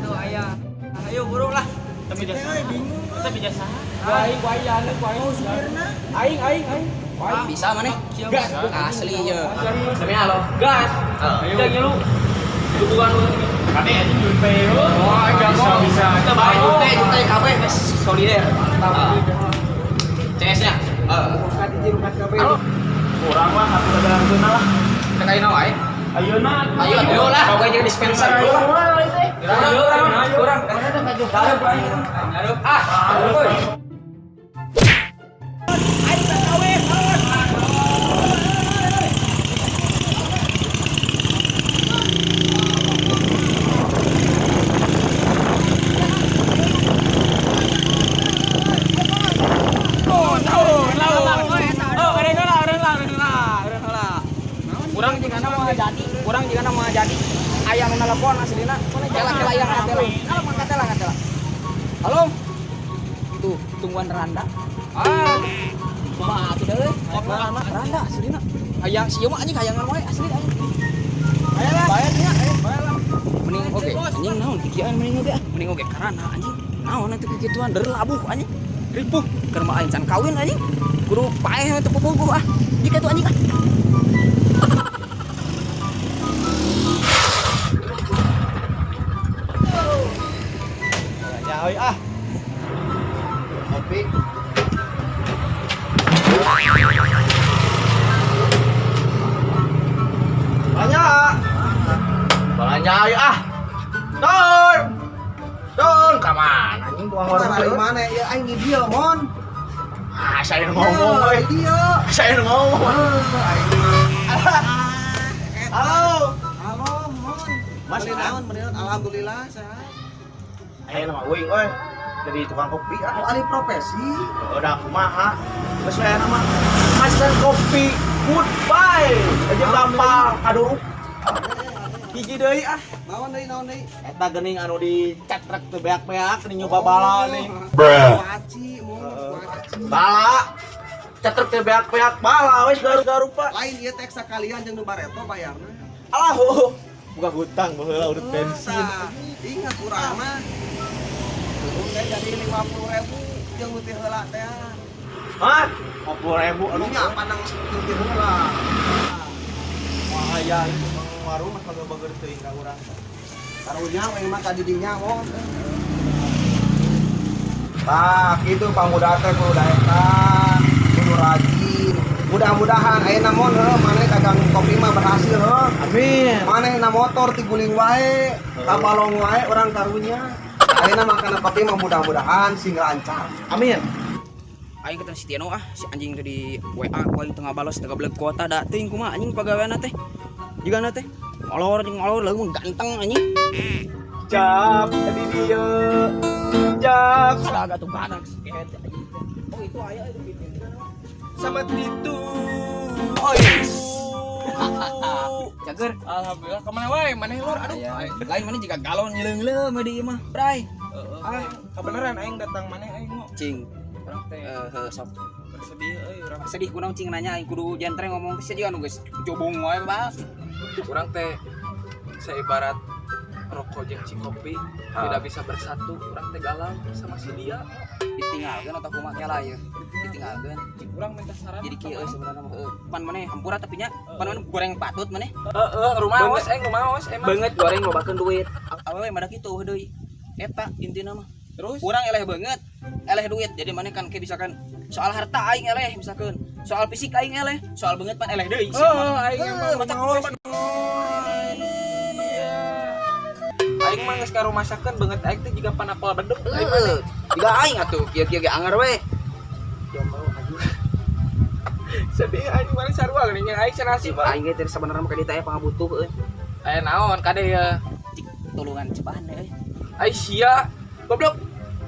Aduh aya. Ayo buru lah. Tapi jasa. Bingung. Tapi jasa. Aing ku aing anu ku aing. Oh, supirna. Aing aing aing. Bisa mana? Gas. Asli ya. Demi halo. Gas. Heeh. Ayo ngilu. Dukungan lu. Kade anjing duit pe. Oh, bisa bisa. Kita baik. Junte junte kabeh geus solider. CS-nya. Heeh. Halo. Kurang lah atuh dagang lah. Kita kain wae. Ayeuna. Ayo atuh lah. Kau jeung dispenser. Ayo teh. Ayo kurang. Kurang. Ah, Aduh. Kurang jigana mah jadi, kurang jigana mah jadi. Aya nu nelpon aslina. Kela kela yang ngatela. Kalau mah ngatela ngatela. Halo. Tuh, tungguan Randa. Ah. Kumaha atuh deui? Randa aslina. Hayang si ieu mah anjing hayangan wae asli anjing. Ayo lah. Bayar nya, ayo bayar lah. Mending oge anjing naon kikian mending oge ah. Mending oge karana anjing. Naon atuh kikituan der labuh anjing. Ripuh keur mah aing can kawin anjing. Kudu paeh teu pupuguh ah. Jika tuh anjing ah. Ya euy ah. Kopi. Banyak. Balanja ayo ah. Don. Don, ka mana anjing tukang warung Dari teh? mana ya aing di dieu, Mon. Ah, saya ngomong euy. Di dieu. Saya ngomong. Aing. Halo. Halo, Mon. Mas, Beli naon, beli naon? Alhamdulillah sehat. Ayo nama uing euy. Jadi tukang kopi ah. Oh, alih profesi. Udah kumaha. Geus we nama. Masan kopi. Goodbye. Aja gampang kaduruk. Hiji deui ah. Naon deui, naon deui? Eta geuning anu dicetrek teu beak-beak nih nyoba bala nih. Kuaci, Mon, kuaci. Bala. Cetrek teu beak-beak bala wes garu-garu pak. Lain ieu teh sakalian jeung nu bareto bayarna. Alah, oh. Buka hutang baheula urut bensin. Tah, ingat urang mah. Turun teh jadi 50.000 jeung nu ti heula teh. Hah? 50.000 aduh. Nya pandang nu ti heula. Wah, aya itu tukang warung mah kagak bager teuing ka urang. Karunya aing mah ka didinya, Mon. Tah, kitu pamuda teh kudu daekan, kudu rajin. Mudah-mudahan ayeuna Mon heuh maneh dagang kopi mah berhasil heuh. Amin. Maneh na motor tiguling wae, kabalong wae urang karunya. Ayeuna makan kopi mah mudah-mudahan sing lancar. Amin. Aing ketemu si Tiano ah, si anjing teh di WA ku aing tengah balas tengah beleg kuota da teuing kumaha anjing pagaweana teh. Jigana teh molor jeung molor leuweung ganteng anjing. Cap di dieu. Cap Astaga tuh ganteng skeet anjing. Oh itu aya itu pipi. Sama Titu. Oh yes. Cager. Alhamdulillah kemana wae maneh lur aduh. Aya. Lain mana jika galon nyeung-leung di ieu mah, Bray. Ah, kebenaran aing datang maneh aing mau. Cing. Urang teh Eh sok bersedih euy urang. sedih kunaon cing nanya aing kudu jentreng ngomong teh juga nu geus jobong wae, Pak. Urang teh seibarat rokok jeung cikopi tidak bisa bersatu, urang teh galau sama si dia. Ditinggalkeun atau kumaha kela ieu? Ditinggalkeun. Cik urang minta saran. Jadi kieu euy sebenarnya mah heuh. Pan maneh hampura tapi nya pan maneh goreng patut maneh. Heeh, rumaos aing rumaos emang. Banget goreng lobakeun duit. Awewe mah da kitu heuh deui. Eta intina mah. Terus Urang eleh banget, eleh duit. Jadi maneh kan kayak misalkan soal harta aing eleh misalkan, soal fisik aing eleh, soal banget pan eleh deui. Oh, aing emang mata rumaos. Aing mah geus karumasakeun beungeut aing teh jiga panapel beduk aing mah. Heeh. Jiga aing atuh kieu-kieu ge anger we. Ya mau aduh. Sedih aing mana sarua geuning aing sanasib. Aing ge teh sabenerna mah ka dieu teh aya pangabutuh euy. Aya naon kade ya? Cik tulungan ceban euy. Ai sia. Goblok.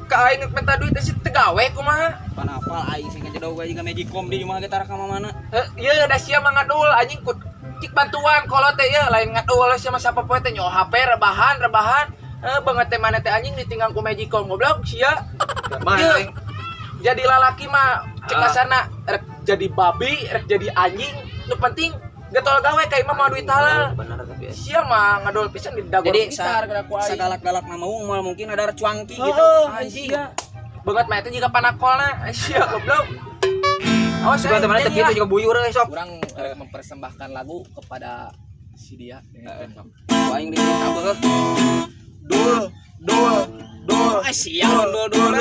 Ka aing minta duit teh si teu gawe kumaha? Panapal aing sing ngajedog we jiga Magicom di imah ge tara ka mana. Heuh, ieu da sia mah ngadul anjing ku cik bantuan kolot teh ieu lain ngadul sia mah sapa poe teh nyo HP rebahan rebahan. Heuh beungeut teh maneh teh anjing ditinggal ku Magicom goblok sia. Mah Ieu, aing jadi lalaki mah cek kasarna rek jadi babi, rek jadi anjing, nu penting Getol gawe ka imah mah duit halal. Bener tapi. Sia mah ngadol pisan di dagor Jadi gitar kada ku aing. sagalak-galak nama moal mungkin ada cuangki gitu. Gitu. Anjing. Banget mah itu juga panakolna. Sia goblok. Awas Sugan teman teh kitu juga buyur euy sok. Kurang mempersembahkan lagu kepada si dia. Ku aing di kabeh. Dul, dul, dul. Ah siang dul dul.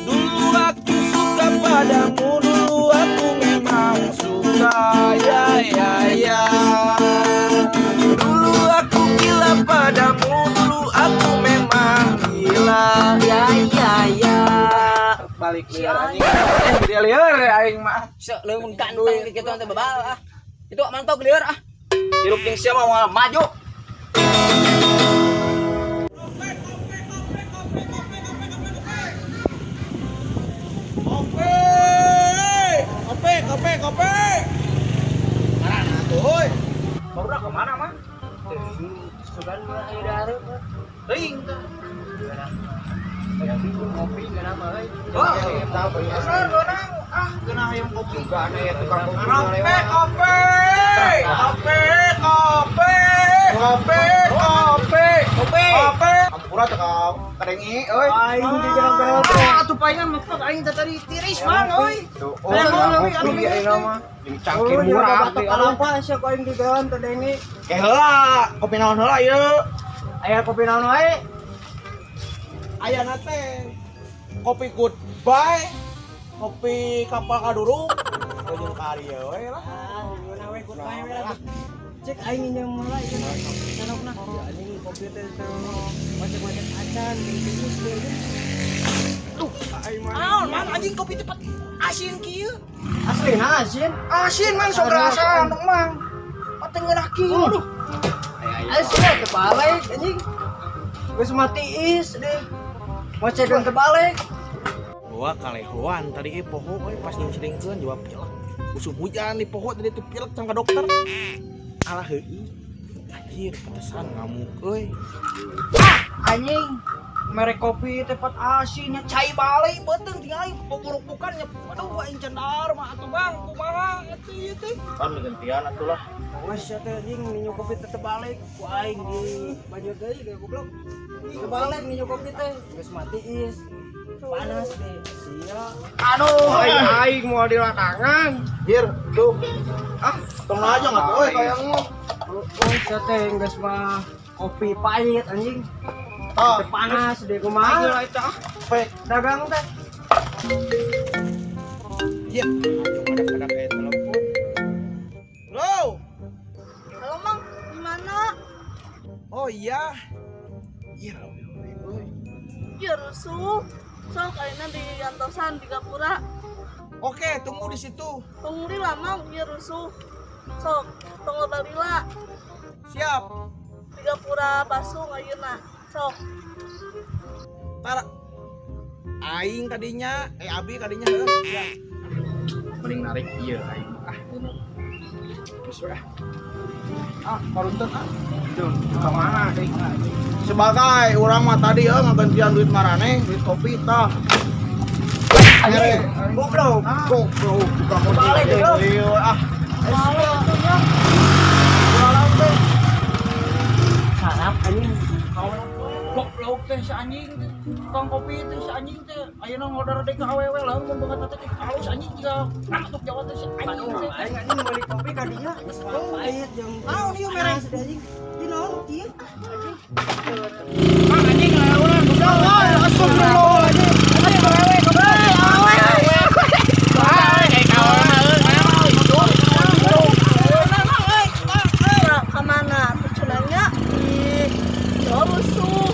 Dulu aku suka padamu, dulu aku memang suka, ya ya ya. Dulu aku gila padamu, dulu aku memang gila. Ya ya ya. Balik liar anjing. Eh, dia liar aing mah. Seuleum ganteng kitu teh bebal ah. Itu mantap lieur ah. Hirup jeung sia mah moal maju. Kopi, kopi, kopi, kopi. Mana tuh, oi? Baru dah kemana mah? Sugan mah aya dareup. Teuing teh. Kopi geunah euy. Oh, Bener beunang. Ah, geunah hayang kopi. Juga aneh ya tukang kopi. Kopi, kopi, kopi, kopi, kopi, kopi, kopi, kopi. Ampura teh ka kadengi euy. Aing di gerang-gerang. Ah, atuh palingan maksud aing teh tadi tiris mang euy. Tuh, oh, tukang kopi ayeuna mah. Jeung cangkir murah. Batok kalapa sia ku aing di jalan teh dengi. Ke heula, kopi naon heula ieu? Aya kopi naon wae? Ayana teh kopi goodbye, kopi kapal kadurung, jeung ka dieu we lah. Ah, gimana we goodbye we lah. Cek aing nginjem heula ieu na. Sanokna. Ya anjing kopi teh teh macet-macet acan jeung tikus teh. Aing mah. Naon mang anjing kopi cepet asin kieu. Aslina asin. Asin mang sok rasa mang. Pateng ngeunah kieu aduh. Asin terbalik anjing. Geus mati is deh. Macet terbalik. Wah kalehoan tadi poho euy pas nyingcringkeun jawab pilek. Usum hujan di poho tadi tuh pilek can ka dokter. Alah heueuh. Anjir, pantesan ngamuk euy. Anjing merek kopi tepat asinnya Cai balik beuteung tinggal pupurupukan nya. Aduh aing cendar mah atuh bang kumaha atuh ieu teh. Kan gantian atuh lah. Wes ya teh anjing minum kopi teh terbalik ku aing di banjur deui ge goblok. Terbalik minum kopi teh geus mati is. Panas deh. Sia. Aduh, aing moal di lapangan. Jir, tuh. Ah, tong aja enggak tuh euy kayangnya. Wes ya teh geus mah kopi pahit anjing. Tah, Teh panas deh kumaha. lah eta ah. Pek. Dagang teh. Iya, ada kayak telepon. Halo. Halo Mang, di mana? Oh iya. Iya, euy. Iya rusuh. Sok ayeuna di antosan di gapura. Oke, tunggu di situ. Tunggu di lama, iya rusuh. Sok, tong loba lila. Siap. Di gapura Basung ayeuna. Sok. Tara. Aing kadinya, Abi kadinya heuh. Siap. Mending narik ieu aing. Ah. Geus we ah. Ah, paruntun ah. Tuh, ka mana deui? Sebagai urang mah tadi euy ngagantian duit marane, duit kopi tah. Anjing, Goblok. goblok tukang kopi. Balik, goblok. Iya, ah. Sarap anjing. Goblok teh si anjing teh. Tukang kopi teh si anjing teh. Ayeuna ngorder deui ka awewe lah mun banget teh halus anjing jiga atuh Jawa teh si anjing teh. Aing anjing meuli kopi ka dinya. Geus pahit jeung Naon ieu merek? panas deh anjing. Ieu naon kieu? Mang anjing lawan goblok. Astagfirullahaladzim. Anjing awewe goblok. Awewe. Nah, ka mana? Tuh cenanya di oh, rusuh.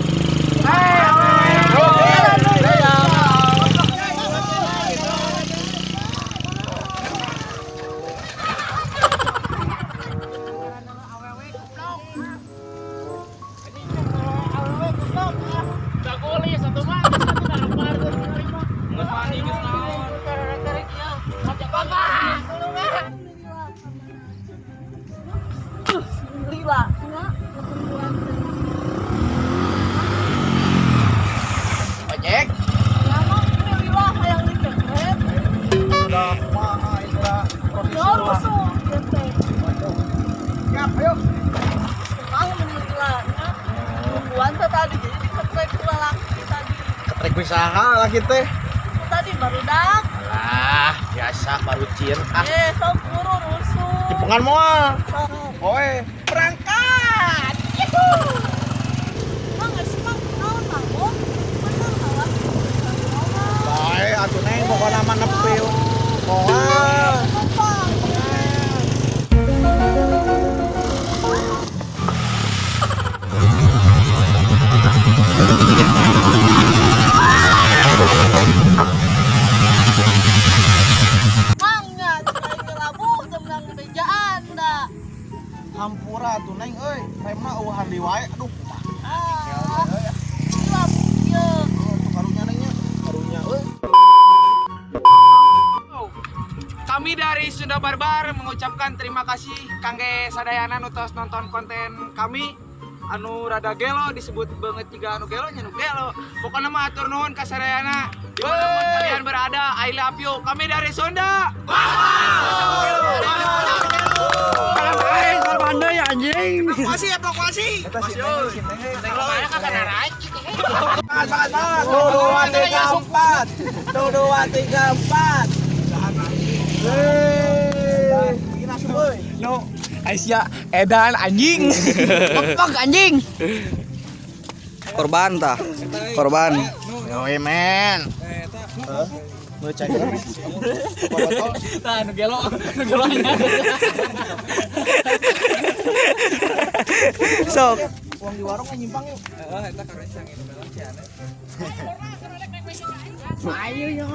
Dek usaha lagi teh. Tadi barudak. Alah, biasa baru cien ah. Eh, sok buru rusuh. Cepengan moal. Sok. Oe, berangkat. Mang geus mang naon mabok? Bener kawan. Bae atuh neng pokona mah nepi. Moal. Numpang. Mang nya cai ngelabuh teu meunang bejaan da. Hampura atuh neng euy, remna eueuhan di wae. Aduh, kumaha. Ah. Labuh ieu. Oh, karunya neng nya. Karunya euy. Kami dari Sunda Barbar mengucapkan terima kasih kangge sadayana nu tos nonton konten kami anu rada gelo disebut banget juga anu gelo nya nu gelo. Pokoknya mah atur nuhun ka sadayana. Dimanapun kalian berada, I love you. Kami dari Sunda. Evakuasi, evakuasi. Eta si Neng, si Neng. Mana kagak naracik. Semangat, semangat. Tuh, dua, tiga, empat. Tuh, dua, tiga, empat. Hei. No, Aisyah edan anjing. Pok anjing. Korban tah. Korban. Yoi men. Tah nu gelo, nu gelo. Sok. Uang di warung nyimpang yuk. Heeh, eta karena siang itu melon Ayo yo.